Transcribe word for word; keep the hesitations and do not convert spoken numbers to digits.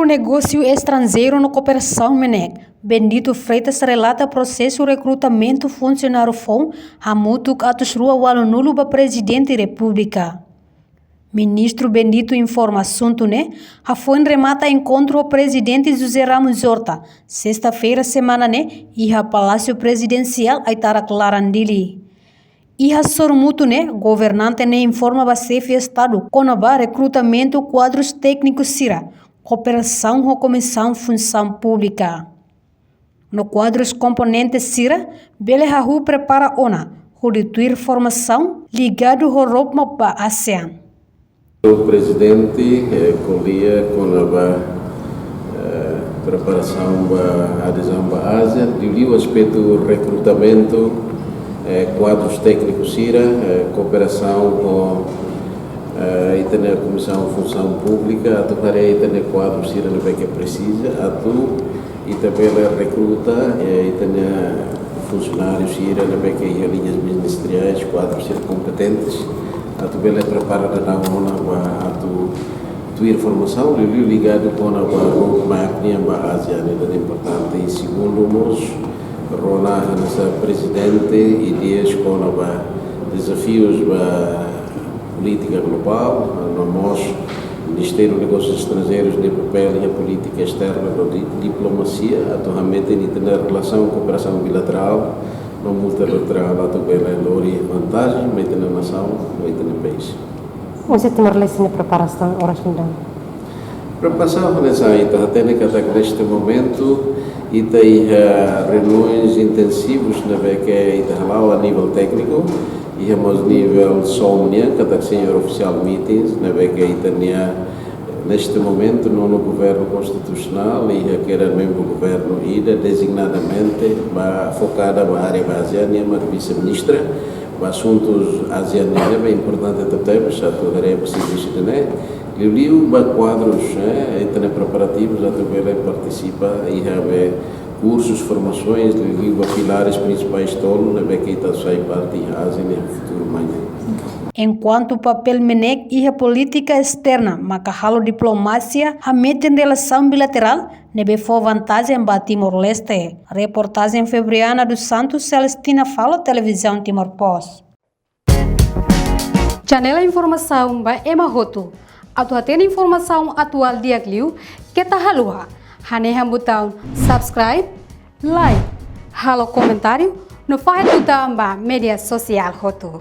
Negósiu Estranjeiru no Kooperasaun, MNEK, Bendito Freitas relata prosesu rekrutamentu funsionáriu foun hamutuk atus rua ualunulu ba Prezidente Repúblika. Ministru Bendito informa asuntu ne'e hafoin remata enkontru ho Prezidente José Ramos Horta, sesta-feira semana ne'e, iha Palásiu Prezidensiál Aitarak Laran, Dili. Iha sorumutu ne'e, governante ne'e informa ba Xefe Estadu kona-ba rekrutamentu kuadrus tékniku sira, kooperasaun ho Komisaun Funsaun Públika. No kuadrus komponente sira bele hahú prepara ona hodi tuir formasaun ligadu ho roadmap ba ASEAN. Prezidente, eh, ko'alia kona-ba, eh, preparasaun ba adezaun ba ASEAN, liuliu aspetu rekrutamentu, eh, kuadrus tékniku sira, eh, kooperasaun ho, eh, ita-nia Komisaun Funsaun Públika, atu haree ita-nia kuadrus sira ne'ebé ke presiza, atu ita bele rekruta, eh, ita-nia funsionáriu sira ne'ebé ke iha liñas ministeriais, kuadrus sira kompetentes, atu bele prepara daudaun ona ba atu tuir formasaun, liuliu ligadu kona-ba roadmap nian ba ASEAN, ida importante. I segundu mós, rona hanesan Prezidente ideias kona-ba dezafius ba polítika globál, no mós Ministériu Negósius Estranjeirus nia papél iha polítika esterna no di-, diplomasia, atu hametin ita-nia relasaun kooperasaun bilaterál no multilaterál atu bele lori vantajen ba ita-nia nasaun, ba ita-nia país. Oinsá Timor-Leste nia preparasaun oras nu'udar? Preparasaun hanesan ita hatene katak neste momentu ita iha reuniões intensivus ne'ebé ke ita hala'o a nível tékniku, iha mós nível SOM nian, katak senior official meetings, ne'ebé ke ita-nia, neste momentu, nono governu konstitusionál, iha kedas membru governu ida, dezignadamente ba fokada ba área ba ASEAN nian, mak vise-ministra ba asuntus ASEAN nian, ne'ebé importante tebes, atu haree ba servisu ida-ne'e, liuliu ba kuadrus, eh, ita-nia preparativus atu bele partisipa iha be kursus, formasoens, liuliu ba pilares prinsipais tolu ne'ebé ke ita sai parte iha ASEAN iha futuru mai ne'e. Enkuantu papél MNEK iha polítika esterna maka halo diplomasia, hametin relasaun bilaterál ne'ebé fó vantajen ba Timor-Leste. Reportajen Febriana dos Santos, Celestina Falo, Televizaun Timor Post. Janela informasaun ba ema hotu. Atu hatene informasaun atuál di'ak liu, keta haluha hanehan butaun subscribe, like, halo komentáriu, no fahe tutan ba média sosiál hotu.